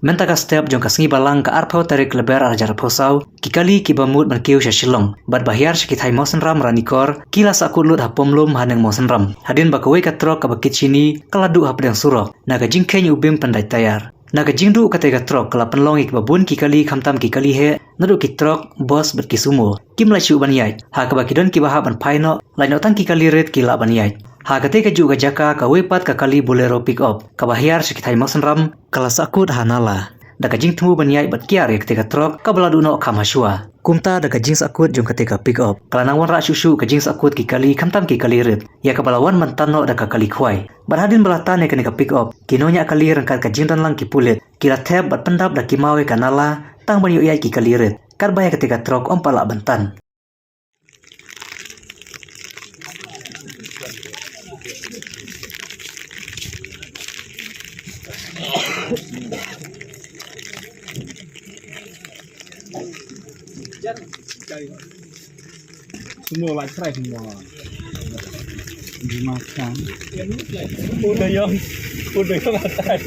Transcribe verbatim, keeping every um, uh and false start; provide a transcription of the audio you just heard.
Mynta ka step jong ka sngi Balang ka arphew tarik Lber ar hajar arphew saw, ki kali kiba mut ban kiew sha Shillong bad ba hiar sha ki thaiñ Mawsynram Ranikor ki la sahkut lut ha pom lum ha neng Mawsynram, hadien ba kawei ka trok kaba kit shini ka la duh hapdeng surok na ka jingkheiñ u bim pyndait tayar. Na ka jingduh katei ka trok ka la pynlong ïa kiba bun ki kali, khamtam ki kali heh, naduh ki trok, bos bad ki sumo, kim lah shuh ban ïaid, ha kaba ki don kiba hap ban phai noh, lait noh tang ki kali rit ki lah ban ïaid. Ha katei kajuh ka jaka, kawei pat ka kali Bolero pickup kaba hiar sha ki thaiñ Mawsynram ka la sahkut ha nala da ka jingthmu ban ïaid bad kiar ïa katei ka trok kaba la duh noh kham hashwa. Kumta, da ka jingsahkut jong katei ka pickup, ka la nang wanrah shuh shuh ka jingsahkut ki kali, khamtam ki kali rit, ïa kaba la wan ban tan noh da ka kali khwai. Bad hadien ba la tan ïa kane ka pickup, ki nongñiah kali ryngkat ka jingdon lang ki pulit ki la thep bad pyndap da ki maw ïa ka nala tang ban ïoh ïaid ki kali rit, katba ïa katei ka trok ym pat lah ban tan. Semua lah try semua. Dimakan. Udah yang, udah yang atas.